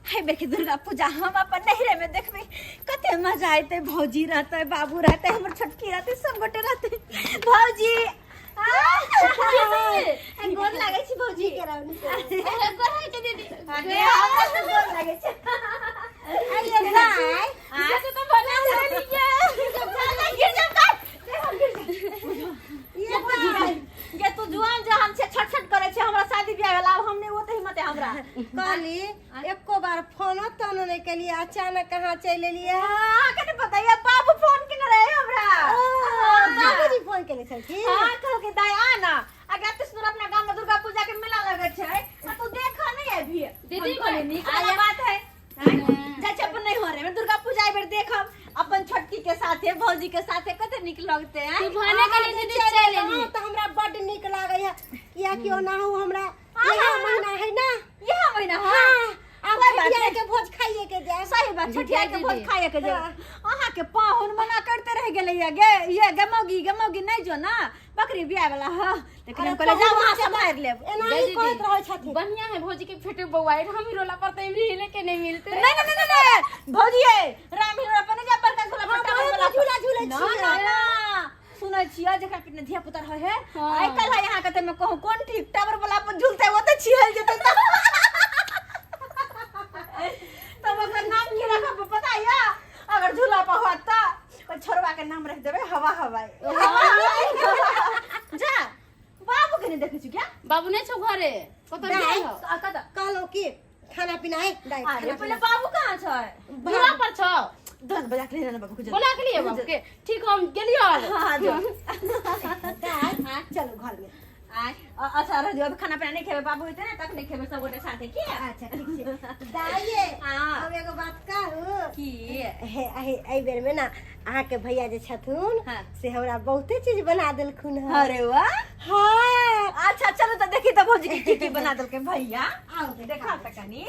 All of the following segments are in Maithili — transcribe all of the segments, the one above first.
एहि बेर के दुर्गा पूजा हम अपन नैहरे में देखबै, कते मजा एतै। भौजी रहतै, बाबू रहतै, हमर छोटकी रहतै, सब गोटे रहतै। भौजी आ, गोर लागै छी भौजी। गोर लागै छै दीदी। अरे, हमरा तऽ गोर लागै छै। अरे दाइ, आ, से तऽ बना लेलियै। गिर जाब का? देखो, गिर जाब। ये दाइ, गे तू जुआन जहान छै, छट छट करे छै। हमरा शादी ब्याह भेल, आब हम नहि ओते हिम्मत है हमरा। कहली एको बार फोनो तोनो नहीं केलिए, अचानक कहाँ चलि एलिए? हाँ, के नहीं पता ये बाबू फोन केने रहे हमरा। बाबूजी फोन केने छलखिन? हाँ, कहलकै दाई आ ना, अगर एते सुंदर अपना गांव में दुर्गा पूजा के मेला लगे छै आ तू देख नहीं अभी। दीदी, हम कहलियै, नीक वाला बात है। जाइ छै अपन नैहरे में दुर्गा पूजा एहि बेर देखब अपन छोटकी के साथे, भौजी के साथे, कते नीक लगते हैं। तू भने गेली दीदी, चलि एली। तऽ हमरा बड्ड नीक लागै है, कियाकि ओनाहु हमरा इएह महीना है ना। यह महीना? हाँ, आब कोई बात छठिया नहीं। के भोज खाइए के जाए। सही बात, छठिया के भोज दीदी। खाए के जाए। हाँ। अहाँ के पाहुन मना करते रह गेलै ये गे ये गे मौगी गे मौगी नहीं जो ना बकरी बिया वाला। हाँ, लेकिन हम कहले जाओ वहां से मार लेब। एनाही दीदी। कहैत रहै छथिन। बढ़िया है भौजी के फेटे बौआ, हम ही रोला पर तो हिले के नहीं मिलते। नहीं नहीं नहीं नहीं भौजी ये राम हिरोला पर नहीं जा, प्रकाश वाला पर हम टावर ओहे वाला पर झूला झूलै ना, छियै। ना ना सुनै छियै जकरा पेट में धिया पुता रहे है। हाँ। आइ काल्हि है यहाँ के में कहूँ कोन ठीक टावर वाला पर झूलते वो तो छिहल जेतै तब ओकर नाम की रखब पता या? अगर झूला पर होत त ओइ छोरवा के नाम रख देबै हवा हवाई। जा बाबू के नहीं देखै छी क्या? बाबू नहीं छौ घरे, कतौ दाइ। गेल हौ। आ, कतऽ? कहलहुँ कि खाना पीना है दाइ? अरे खाना पहिले पीना। बाबू कहाँ छै? दूरा पर छौ। धन बजा के ले जाना बाबू के। बोला के लिए बाबू के। ठीक, हम गेलियो। हाँ, जो। दाइ, चलू घर में। आय, अच्छा रह दियो, अभी खाना पीना नहीं खेबे, बाबू होते ना तक नहीं खेबे सब गोटे साथे की। अच्छा ठीक छै दाइये। हाँ। हम एगो बात कहू? की? हे हे, एहि बेर में ना अहाँके भैया जे छथुन हाँ। से हमरा बहुते चीज बना देलखुन हँ। अरे वाह! हाँ। अच्छा चलो तो देखी तो भौजी के की की बना देलकै भैया। आउ। देखा त कनी।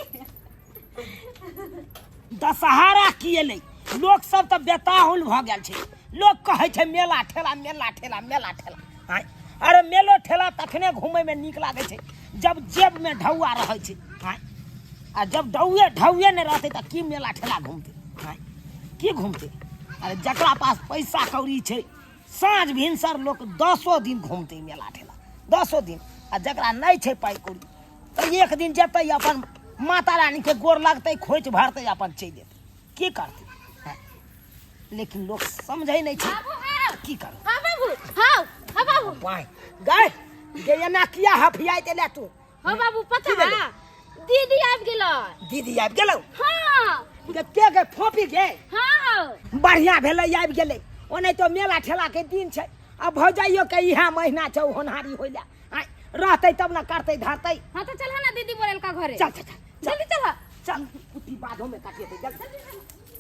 दशहरा की एलै, लोक सब तऽ बेताहुल भऽ गेल छै। लोक कहै छै मेला ठेला, मेला ठेला, मेला ठेला। आँय, अरे मेलो ठेला तखने घूमैमे नीक लागै छै जब जेबमे ढौआ रहै छै। आँय, आ जब ढौए ढौए नहि रहतै तऽ की मेला ठेला घूमतै? आँय, की घूमतै? अरे जकरा पास पैसा कौड़ी छै, साँझ भिनसर लोक 10 दिन घूमतै मेला ठेला, 10 दिन। आ जकरा नहि छै पाइ कौड़ी तऽ एक दिन जेतै, अपन माता रानीके गोर लगतै, खोइच भरतै, अपन चलि जेतै। की करतै? हँ। लेकिन लोक समझै नहि छै। बाबू आओ। की करू? हाँ बाबू, हाँ हाँ बाबू। बाय गए गे, एना किया हफियाइत एले तू? हाँ बाबू, पता की भेलै? है दीदी आबि गेलै। दीदी आबि गेलौ? हाँ। गे के गे फोपी गे? हाँ। बढ़िया भेलै आबि गेलै, ओनाहितो मेला ठेला के दिन छै। आ भौजाइयो के इएह महीना छै होनहारी होइला। आँय, रहतै तब ने करतै धरतै। हाँ तो चल ना दीदी बोलल का घरे। चल चल चल। जल्दी चल। चल, कुट्टी बाधो में काटिए, चल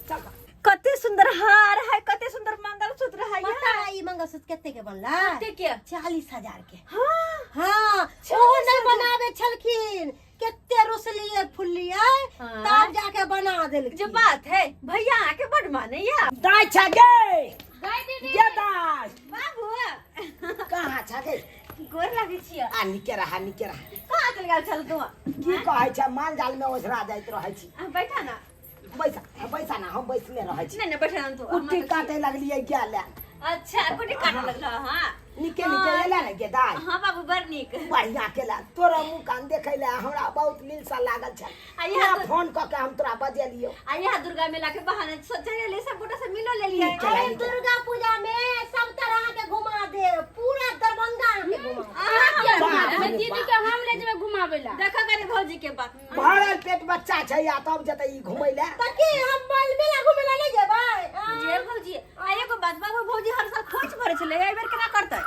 चल। कते सुंदर हार है, कते सुंदर मंगलसूत्र है। पता है ई मंगलसूत्र कते के बनला? कते के? 40,000 के। हाँ। हाँ, ओ नहीं बनावे छलखिन, कते रुसलिए फुललिए हाँ। तब जाके बना देलखिन। जो बात है भैया आके बड़ माने या। दाइ छा गे? दाइ दीदी। गे दाइ। बाबू। कहाँ छा गे? गोर लागै छियै। आ निके रहा, निके रहा। कहाँ चल गेल छल तू? की कहै छै, माल जाल में ओझरा जाइत रहै छी। आ, बैठा ना। बैसा बैसा ना, हम बैसले रहै छी। नहीं नहीं, बैठा ना तू। कुट्टी काटे लगलियै गेल लए। अच्छा कुट्टी काटे लगल। हाँ। निके निके एला ने गे दाइ? हाँ बाबू, बड़ नीक। बढ़िया केला। तोरा मुँह कान देखै लए हमरा बहुत लिलसा लागल छल। आ यहाँ तोरा फोन कऽ के हम तोरा बजेलियौ। आ यहाँ दुर्गा मेला के बहाने सोचे ले सब गोटा से मिलो ले लियै। नीक केला, अरे नीक केला। दुर्गा पूजा में सब तरह अहाँके घुमा देब, पूरा दरभंगा अहाँके घुमा देब। अहाँ बाप घुमा रे दीदी बाप। के, हम ले जेबै घुमाबै ला। देखो कनी भौजी के बात। भरल पेट बच्चा छै आ तब जेतै ई घुमै लए। तऽ की हम मल मेला घुमै ला नहि जेबै? जे भौजी, आ एगो बात बाबू, भौजी हर साल खोज भरे छलै, एहि बेर केना करतै?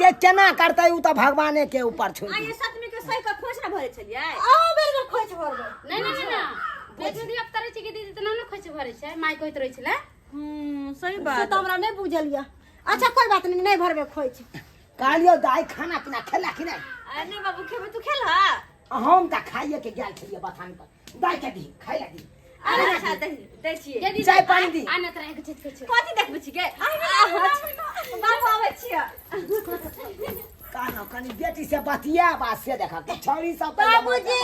गे केना करतै उ तऽ भगवाने के ऊपर छोड़ि आ ये दियौ। सतमी के सही के खोज ना भरे छलियै? अहूँ बेर में खोज भरबै। नहीं नहीं नहीं ना पेट में धिया पुता रहै छै कि दीदी तऽ ना खोज भरै छै, माय कहैत रहै छलै। हम्म, सही से तऽ हमरा नहि बुझल यऽ। अच्छा कोई बात नहीं, नहीं भरबै खोज। कहलियौ दाइ, खाना पीना खेला कि नहि? अरे नहीं बाबू, खेबै तू खेलहा? हम तऽ खाइए के गेल छलियै बथान पर। दाइ के दी, खाइ ला दी। अरे अच्छा दै दै छियै। गे दीदी, चाय पानी दी। आ ना तोरा एगो चीज कहै छियौ। कथी देखबै छी गे? बाबू आबै छियै। कहलहुँ कनी बेटी से बतियाब आ से देखा छौड़ी सब तऽ बाबूजी।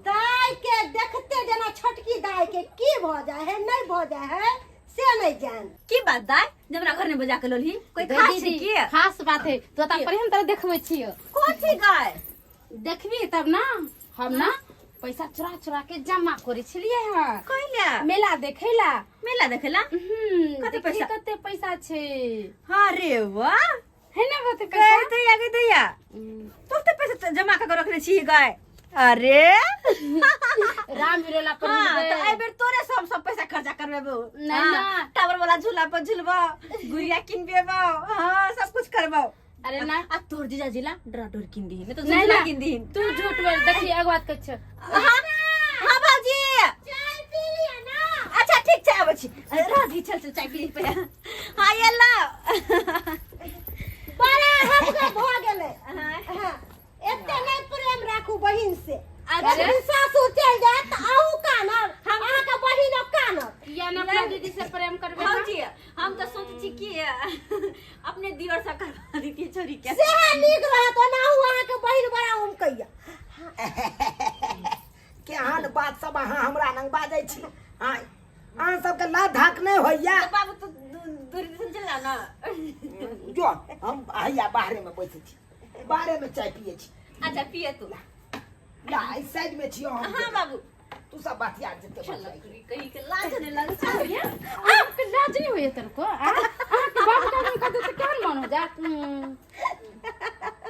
दाइ के देखते जे छोटकी दाई के की भऽ जाय है नहीं भऽ जाय है से नहीं जान। की बात दाई, जे हमरा घर में बजा के लोलही कोई गई खास छै दीदी, की? खास बात है तो तब पर हम तोरा देखबै छियो। कौन थी गाय? देखबी तब ना। हम ना पैसा चुरा चुरा के जमा करे छलियै हँ। कहिला? मेला देखैला। मेला देखैला? कते देखी पैसा? कते पैसा छै। हाँ रे वाह, है ना बहुते पैसा। गई दैया, गई दैया, बहुते पैसा जमा कर के रखने छी गाय। अरे राम हिरोला पर हाँ, मिलबै। तो एहि बेर तोरे से हम सब पैसा खर्चा करबेबो। नहीं हाँ, ना। टावर वाला झूला पर झूलबो, गुड़िया किनबेबो, हाँ सब कुछ करबो। अरे ना। आ तोर जीजा जिला डरा डोर किन दीही, नहीं तो नहीं झूला ना। किन दीही। तू झूठ बोल। देखी एगो बात कहै छौ। हाँ हाँ भौजी, चाय पी लिया ना। अच्छा ठीक छै, आबै छी। अरे राधी चल चल चाय पी ली पहिले। हाँ ये लो। बड़ा हमके भऽ गेलै। हाँ। हाँ, एते नहीं प्रेम राखू बहिन से। अच्छा। एक दिन सासुर चलि जायत तऽ अहूँ कानब, अहाँके बहिनो कानत। किया ना अपना दीदी से प्रेम करबै ना? भौजी हम तऽ सोचै छी कि अपने दियर से करवा दीतियै छोरी के। सेहे नीक रहत, ओनाहु अहाँके बहिन बड़ा उमकैया। केहन बात सब अहाँ हमरा लग बाजै छी? आँय, अहाँ सबके लाज धाक नहि होइया? तऽ बाबू तू दूरी दिसन चल जा ना। जो हम हैया बाहरे में बैसै छी, बाहरे में चाय पियै छी। अच्छा पिए तू। ला एहि साइड में छियौ हम। हाँ बाबू। तू सब बात याद जेतै। चल बतियाइ। कहीं के लाज नहीं लगे छै। आपके लाज नहीं होइए तेरे को? आ? अहाँके बाप का नाम कहते तो केहन मन हो जात।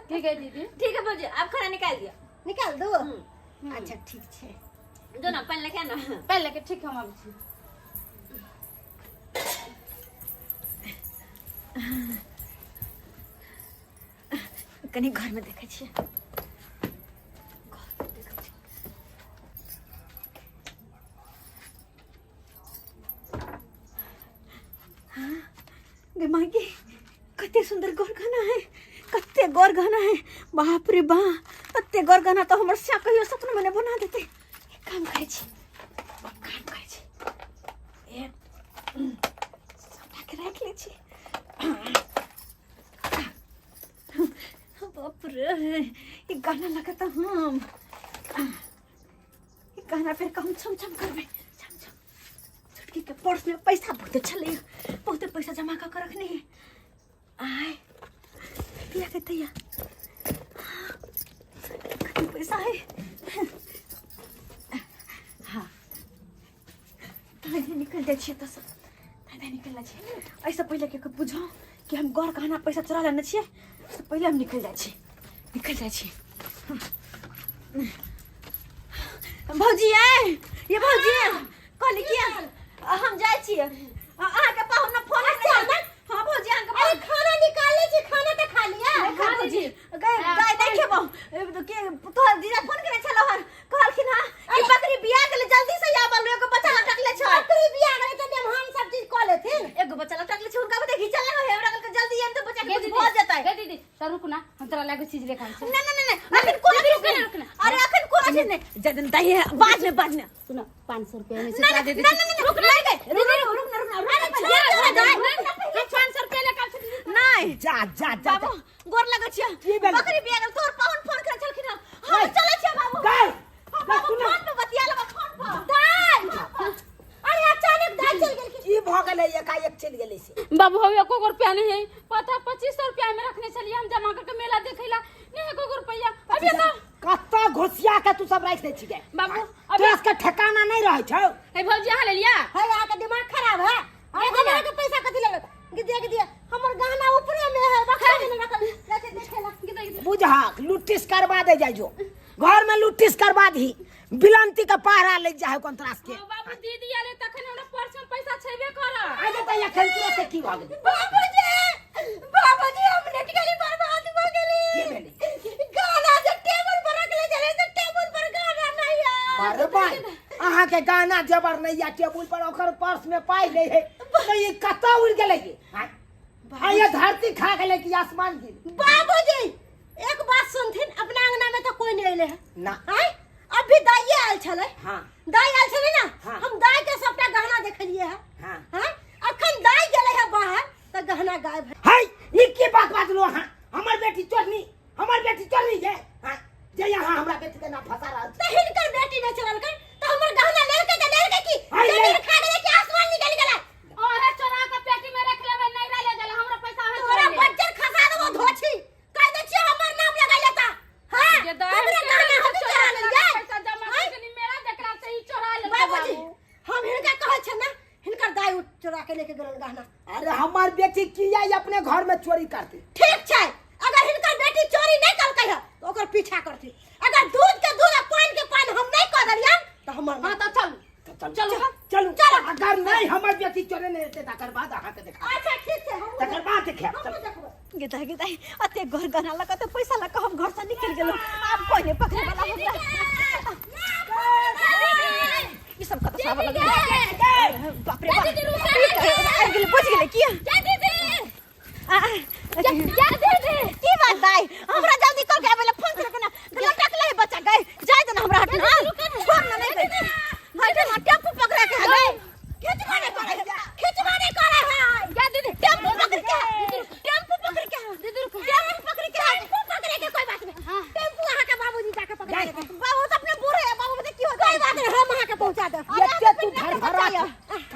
ठीक है दीदी। ठीक है भौजी, आप खाना निकाल दिया। निकाल दो। अच्छा ठीक छै। जो ना पानि लेके आ ना। पहिले के ठीक हम आबै छी। कनी घर में देखै छियै। हाँ, गे माँ गे, कते सुंदर गोर गहना है, कते गोर गहना है, बाप रे बा, कते गोर गहना तो हमर स्या कहियो सपना में नहीं बना देते। एक काम करै छी, एक काम करै छी, एक सबटा के राखि लै छी। बाप रे, ई गहना लगता हम ई गहना फेर हम छम छम करबै, छम छम। छोटकी के पर्स में पैसा बहुते छलै, बहुते पैसा जमा कऽ के रखने है। आय पिया के तैया कते पैसा है। हाँ धीरे निकल जाइ छियै एतऽसँ, धीरे निकल जाइ छियै। एहिसँ पहिले के बुझाउ कि हम गौर गहना पैसा चोरा लेने छियै, एहिसँ पहिले हम निकल जाइ छी, निकल जाइ छी। भौजी ए ये भौजी, कहली कि हम जाइ छियै, अहाँके पाहुन ने फोन अचानक? हाँ भौजी, अहाँके अरे खाना निकाल ले छी, खाना तऽ खा लिअ। नहि खा भौजी, गाय गाय नहि खेबौ। के तोहर जीजा फोन केने छलौ हन, कहलखिन हँ कि बकरी बिया गेलै, जल्दी से आबल, एगो बच्चा लटकले छै। बकरी बिया गेलै तऽ मेहमान सब चीज कऽ लेथिन। एगो बच्चा लटकले छै, हुनका बुते घिचल नहि होय, हमरा कहलकै जल्दी आबि तऽ बच्चा के गे कुछ दीदी, भऽ जेतै। गे दीदी, तऽ रुक ना, हम तोरा लागू चीज लेखाइ छी। नहि नहि नहि, अखन कोनो चीज रुक ना, नहि। रुक ना। अरे अखन कोनो चीज नहि, जदन दही है, बाद में, बाद में। सुन, 500 रुपया में से नहीं तोरा दे नहीं दे। नहीं नहीं, रुक नहीं गए, रुक रुक रुक रुक रुक, अरे छोड़ दे ना, हम 500 रुपया लेके आबै छी। नहीं जा जा जा। बाबू गोर लगै छियै। की भेलै? बकरी बिया गेल, तोर पाहुन फोन करै छलखिन हँ, हम चलै छियै बाबू। गाय हाँ, बाबू फोन पर बतिया लेबै, फोन पर। दाइ, अरे अचानक दाइ चलि गेलखिन। की भऽ गेलै एकाएक चलि गेलै से? बाबू हम एको गो रुपया नहीं है, पता 2500 रुपया में रखने छलियै हम जमा करके मेला देखैला, नहीं एको गो रुपया अभी तो। कतऽ घुसिया के तू सब राखि दै छियै बाबू? अभी तोरा सबके ठेकाना नहि रहै छौ। हे भौजी, अहाँ लेलिया? है, अहाँके दिमाग खराब है? अरे हमरा के पैसा कथी लेबै? गिदिया गिदिया, हमर गहना ऊपरे में है, बक्सा में रखल, जाके देखे ला। बुझहक लुटिस करवा दे जाइ जो घर में, लुटिस करवा दही, बिलंती के पहरा लग जाए कोन त्रास के। बाबू दीदी आले तखन हमरा पर्स में पैसा छेबे कर। आइ तऽ एखन तुरंत की भऽ गेलै? बाबूजी, बाबूजी, हम नेट गेली, बर्बाद भऽ गेली। की भेलै? गाना जे टेबुल पर रखले छलै से टेबुल पर गाना नहीं है। अरे भाई, अहाँके गाना जेबर नहि या टेबुल पर, ओकर पर्स में पाइ नहि है, तऽ ई कतऽ उड़ि गेलै ये? आँय? आ ये धरती खा गेलै कि आसमान गिर? बाबूजी एक बात सुनथिन, अपना अंगना में तो कोई नहीं अइले है ना। आँय, अभी दाइये आयल छलै। हाँ। दाइ आयल छलै ना? हाँ। हम दाइ के सबटा गहना देखलिए है। हाँ। हाँ, अखन दाइ गेलै है बाहर तऽ गहना गायब है। है ई की बात बाजलो अहाँ? हमर बेटी चोरनी, हमर बेटी चोरनी जे? आँय, जे यहाँ हमरा बेटी के ना फंसा रहल छी। तऽ हिनकर बेटी नहि चोरलकै तऽ हमर गहना लेलकै तऽ लेलकै के लेके गेलन गहना। अरे हमार बेटी किया ई अपने घर में चोरी करते? ठीक छै, अगर हिनकर बेटी चोरी नहीं कलकै है तो ओकर पीछा करती। अगर दूध के दूध आ पानी के पानी हम नहीं कह देलियन तो हमर हाँ तो चल। चल। चलू। चलू। चलू। अगर नहीं हमर बेटी चोरे नहीं हेतै तकर बाद अहाँके देखा। अच्छा ठीक छै, हम तकर बाद देखायब। हमहूँ चलू। देखबै। गेदाइ गेदाइ, अते घर गहना लऽ कऽ, अते पैसा लऽ कऽ हम घर से निकलि गेलहुँ, आब कोइ नहि पकड़े वाला हमरा। ई सब कतऽ से आबऽ लगलै? बाप रे बाप, आबि गेलै, बुझि गेलै की? आ, की बात दाइ, हमरा जल्दी कल के आबै ला फोन करके ना लटक ले बच्चा गए जाय दे ना हमरा, हट ना, छोड़ ना, नहीं गई हट ना, टेम्पू पकड़ा के है गई, खिचबा नहीं करे, खिचबा नहीं करे है। जा दीदी। टेम्पू पकड़ के, टेम्पू पकड़ के, टेम्पू पकड़ के। टेम्पू पकड़े के कोई बात नहीं। हाँ। टेम्पू अहाँ के बाबूजी जाके पकड़ा देते। बाबू तो अपने बूढ़े है, बाबू बता की होता कोई बात नहीं, हम अहाँ के पहुंचा देब। एते तू धरफड़ा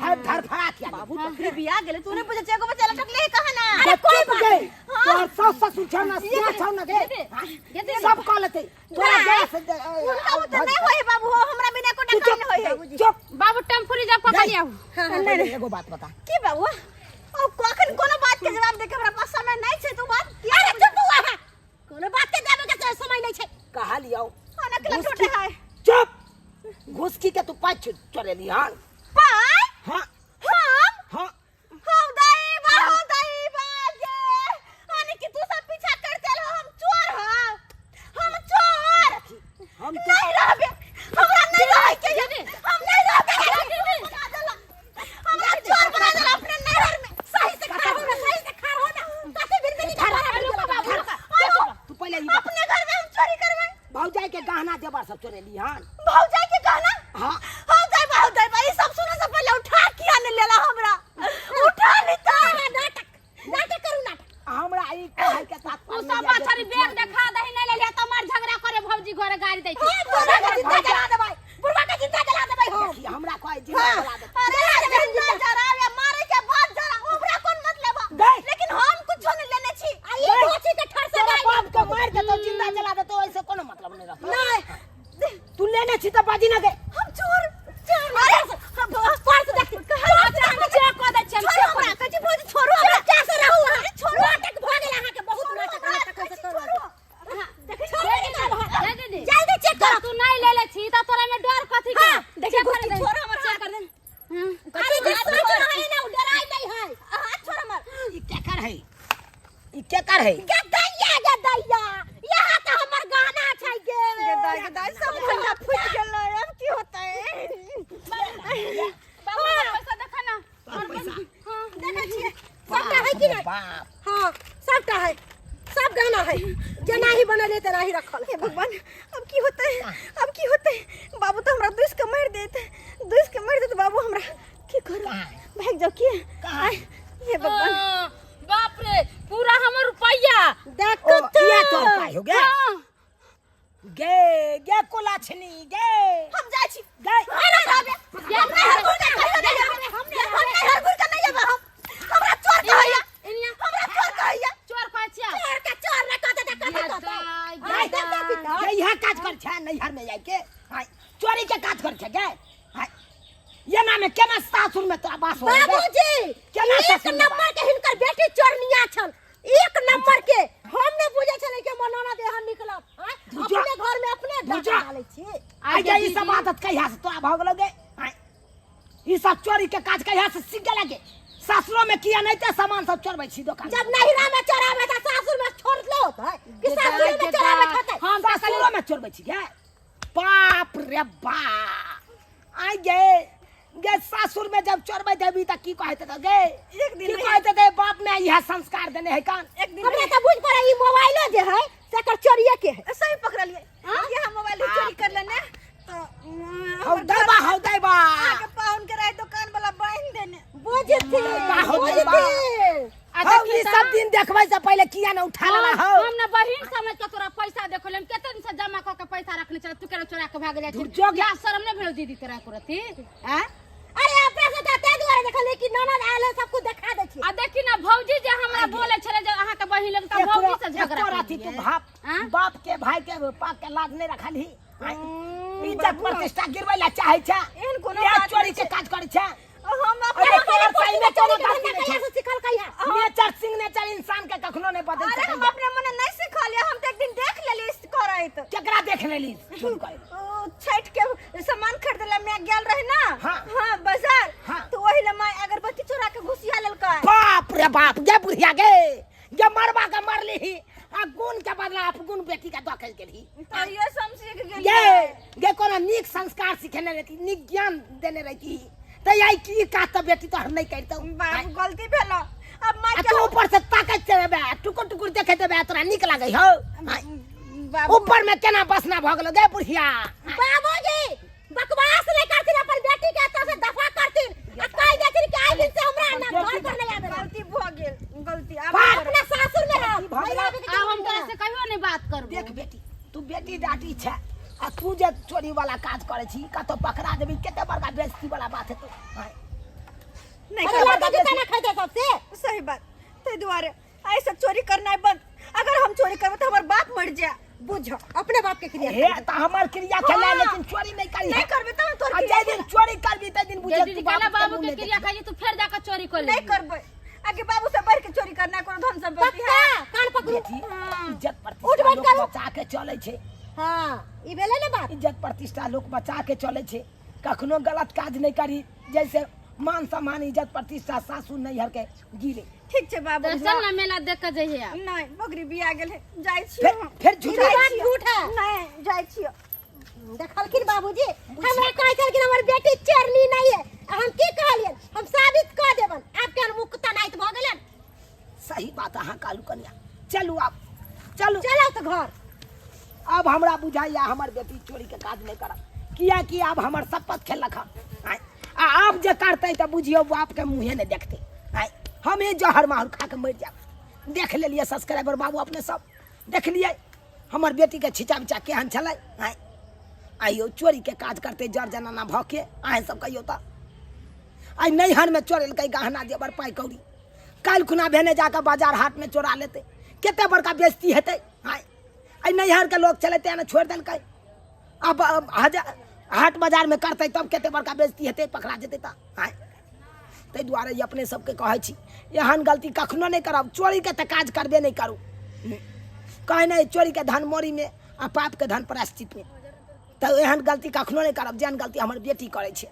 धर धरफड़ा किया? बाबू तो फिर बियाह गेले, तूने पूछे एगो बच्चा लटक ले कहा ना। अरे कोई बात नहीं, तोहर सास ससुर छौ ना, सिया छौ ना गे, सब कह लेतै तोरा गैस। उनका वो तो नहीं होई बाबू हो, हमरा बिना को डका नहीं होई। चुप। बाबू टेम्पू रिजर्व कऽ के लियाऊ। नहीं, एगो बात बता। की बाबू? ओ कखन कोनो बात के जवाब दे के हमरा पास समय नहीं छै, तू बात की? अरे चुप अहाँ, कोनो बात के देबे के समय नहीं छै। कहा लियाओ? खाना के लटोटे है। चुप। घुसकी के तू पाँच चोरेली हन? पाई? हाँ। हम? हाँ। हम दाई बा, हम दाई बा गे, यानी कि तू सब पीछा कर चल, हम चोर हां, हम चोर। हम तो नहीं रहबे, हमरा नहीं रहे के, हम नहीं रहबे, बना देला हमरा, चोर बना देला अपने नहर में। सही से खा हो ना, सही से खा हो ना, कथी बिरबिरी खा रहा है? तू पहले ई बात- अपने घर में हम चोरी करबै? भौजाई के गहना जेवर सब चोरेली हन? भौजाई के गहना? हाँ। हम जाय बा, हम जाय बा, ई सब सुने से पहले उठा किया ने लेला हमरा, उठा ली तो। नाटक नाटक करू नाटक। हमरा ई कहै के तू तात्पर्य सब यऽ जे बछड़ी तू बैग देखा दही नहीं लेलिया तो मार झगड़ा करे भौजी घरे गाड़ी दै छै। हम बुढ़वा के जिंदा जला देबै, बुढ़वा के जिंदा जला देबै हम। देखी, हमरा कहै जिंदा जला दे। अरे जिंदा जरावे मारे के बाद जरा, हमरा कोन मतलब है? गई। लेकिन हम कुछो नहीं लेने छी। आ ई गोची के ठर से तोरा गाय बाप के मार देतौ, जिंदा जला देतौ, ऐसे कोनो मतलब नहीं रहतौ। नहीं। तू लेने छी तऽ बाजी ना गे। हम चोर चोर? अरे पर्स देखी। हम चेक कऽ दै छियै, हम छोड़ो चेक हमरा, कहै छी भौजी छोड़ो हमरा। चुपचाप से रहू अहाँ, नाटक भऽ गेल अहाँके बहुत नाटक, नाटक से करू। देखै छोड़ो निकाल अहाँ। दे दीदी। जल्दी चेक करो। तू नहीं ले ले छी त तोरा में डर कथी के? हाँ, देखी चेक कर गुस्ती, दे। छोड़ो हमर चेक हाथ। कर दे। हाँ। अरे जे सोच रहे ना, उ डराय नहीं है। हाथ छोड़ हमर। ई केकर है? ई केकर है? गदैया गदैया, यहाँ तऽ हमर गहना छै गे। गदाई गदाई, सब ठंडा फूट गेल, अब की होतै? बाबू हमर पैसा देखा ना। तोहर पैसा? हाँ। देखै छियै सबटा है कि नहीं? बाप। हाँ सबटा है, सब गहना है, जेना ही बनल है तेना ही रखल हे है। भगवान, अब की होतै, अब की होतै? बाबू तो हमरा दुस के मार देत, दुस के मार देत बाबू हमरा। की करू? भाग जाओ की? आय, हे भगवान। हाँ, बाप रे, पूरा हमर रुपैया। देख। ओ किया तोहर पाइ हो गे? हाँ। गे गे कोलाछनी गे। हम जाइ छी। गे। हम नहीं रहबे, हम नहीं हर घुर के कहियो नहीं जेबै, हम नहीं हर घुर के नहीं जेबै हम। हमरा चोर कहैया, हमरा चोर कहैया। चोर कहै छियै? चोर के चोर ने कहते तऽ कथी कहते? गदाई। आय देख देख तऽ। गे यहाँ काज कर छै नैहर में जाय के? हाय, चोरी के काज कर छै गे? हाय, ये ना में केना सासुर में तोरा बास हो गे? बाबूजी, केना एक सासुर में नंबर के हिनकर बेटी चोरनिया छल, एक नंबर के। हम नहीं बुझे छलै कि हमर ननद एहन निकलत। आँय, धुजा। अपने घर में अपने धुजा। डाका डालै छी। आइ गे, ई सब आदत कहिया से तोरा भऽ गेलौ गे? आँय, ई सब चोरी के काज कहिया से सीख गेला गे? सासुरो में किया नहीं ते सामान सब चोरबै छी दोकान? जब नहिरा में चोराबै तऽ सासुर में छोड़लो होतै कि सासुर में चोराबै होतै? हम तऽ सासुरो में चोरबै छी गे? बाप रे बाप, आइ गे गे, सासुर में जब चोरबै देबी तऽ की कहैत हेतौ गे? एक दिन की रहे- कहैत हेतै, बाप में इएह संस्कार देने है कान? एक दिन हमरा तऽ बुझ पड़ै ई मोबाइलो जे है से एकर चोरिये के है। सही पकड़लिए, ये हम मोबाइल चोरी कर लेने तो हौ दैबा, हौ दैबा। अहाँके पाहुन के रहे दुकान वाला बांध देने। बुझथिन। हौ दैबा। बुझथिन। आ हौ, देखी ई तऽ- सब दिन देखबै से पहिले किया ने उठा लेला हौ? हम ना बहिन समझ के तोरा पैसा देखो, हम केते दिन से जमा क के पैसा रखने छल, तू केना चोरा के भाग जाइ छी? दुर्जोग। या शर्म नहीं भेल दीदी तोरा एको रति? आँय? अरे अपना से तऽ ताहि दुआरे देखलियै कि ननद आयल है, सब कुछ देखा दै छियै। आ देखी ना भौजी जे हमरा बोले छले जे अहाँ के बहिन लग, तऽ भौजी से झगड़ा एको राति तू केलियै। बाप आँ? बाप के, भाई के, पाप के लाज नहीं रखलही? आँय? इज्जत प्रतिष्ठा गिरबै ला चाहै छै? एहन कोनो इएह बात चोरी नहि के छै। काज करै छै? हम अरे अपने तोहर सही में कोनो गलती नहीं कहिया छै से सिखल कहिया नेचर सिग्नेचर इंसान के कखनो नहीं बदल अरे हम सकैया अपने मने नहीं सिखलिए, हम तो एक दिन देख लेली इस करैत। केकरा देख लेली चोरी करैत? ओ, छठ के सामान खरीदे ला मैं गेल रहे ना। हाँ। हाँ, बाजार। हाँ। तो वही ला माय अगरबत्ती चोरा के घुसिया लेलकै। बाप रे बाप, गे बुढ़िया गे, गे मरबा के मरली ही आ गुण के बदला अपगुण बेटी के दखल गेली। तो ये सब सीख गेलिए। गे गे कोनो नीक संस्कार सिखेने रहती, नीक ज्ञान देने रहती त आई की काज त बेटी तोहर नहीं करतौ। बाप, गलती भेल। अब माय आ के तू ऊपर से ताकत चलेबे, टुकुर टुकुर देखे देबे, तोरा नीक लागै हौ? बाबू ऊपर में केना बसना भऽ गेलो गे बुढ़िया? बाबूजी बकवास नहीं करथिन, अपन बेटी के एतऽ से दफा करथिन आ कहि देथिन कि आइ दिन से हमरा ना घर पर नहीं आबे। गलती भऽ गेल, गलती आब बाप! करब। अपना सासुर में रह, भऽ गेल। महिला के आब हम तोरा से कहियो नहीं बात करबो। देख बेटी, तू बेटी डाटी छै आ तू जे चोरी वाला काज करै छी, कतौ पकड़ा देबी, कते बड़का बेइज्जती वाला बात हेतौ। आँय। नहीं अरे करब। लड़का जूता ना खरीदे सबसे। सही बात, ताहि दुआरे आइ सब चोरी करनाइ बंद। अगर हम चोरी करबै तऽ हमर बाप मर जाए। बुझो अपने बाप के क्रिया। हे तऽ हमर क्रिया खेला। हाँ। लेकिन चोरी नहीं करी। नहीं करबै तऽ हम तोर आ क्रिया जाहि दिन चोरी करबी ताहि दिन बुझे जे तू दिन बाप काला के बाबू मुँह के नहीं क्रिया देखबी। खाई तू फेर जाकर चोरी कर नहीं ले। करबै। आगे बाबू से बढ़ के चोरी करना कोनो धन संपत्ति पक्का है? कान पकड़ू। बेटी, इज्जत उठ प्रतिष्ठा बैठ लोक करू। बचा के चलै छै। हाँ, ई भेलै ने बात। इज्जत प्रतिष्ठा लोक बचा के चलै छै, कखनो गलत काज नहि करी जैसे मान सम्मान इज्जत प्रतिष्ठा सासु नैहर के गिरे। ठीक छै बाबू। तो चल ना, मेला देख के जइहे आब। नहीं, बकरी बिया गेल है, जाइ छी। फेर फेर झूठ ई बात झूठ है। नहीं, जाइ छी। देखलखिन बाबूजी, हमरा कहै छलखिन हमर बेटी चेरनी नहीं है, आ हम की कहलियन? हम साबित कऽ देबन। आब केहन मुख तनाइत भऽ गेलन। सही बात अहाँ कहलू कनिया। चलू आब, चलू। चलो तऽ घर। अब हमरा बुझाइया हमर बेटी चोरी के काज नहीं करब, कियाकि आब हमर शपथ खेलक हन। आँय, आ आब जे करतै तऽ बुझियौ बाप के मुँहे नहि देखतै। आँय, हमे जहर माहुर खा के मरि जायब। देख लेलियै सब्सक्राइबर बाबू, अपने सब देखलियै हमर बेटी के छिचा बिचा केहन छलै। आँय, आइयो चोरी के काज करतै जर जनाना भऽ के? अहाँ सब कहियौ तऽ। आइ नैहरमे चोरेलकै गहना जेवर पाइ कौड़ी, काल्हि खुना भेने जाकऽ बाजार हाटमे चोरा लेतै, कते बड़का बेइज्जती हेतै। आँय, आइ नैहरके लोक छलै तेँ ने छोड़ि देलकै, आब हजार हाट बाजारमे करतै तब कते बड़का बेइज्जती हेतै, पकड़ा जेतै तऽ। आँय, ताहि दुआरे ई अपने सबके कहै छी, एहन गलती कखनो नहि करब। चोरीके तऽ काज करबे नहि करू। कहै नहि, चोरीके धन मोरीमे आ पापके धन प्रायश्चितमे। तऽ एहन गलती कखनो नहि करब जेहन गलती हमर बेटी करै छै।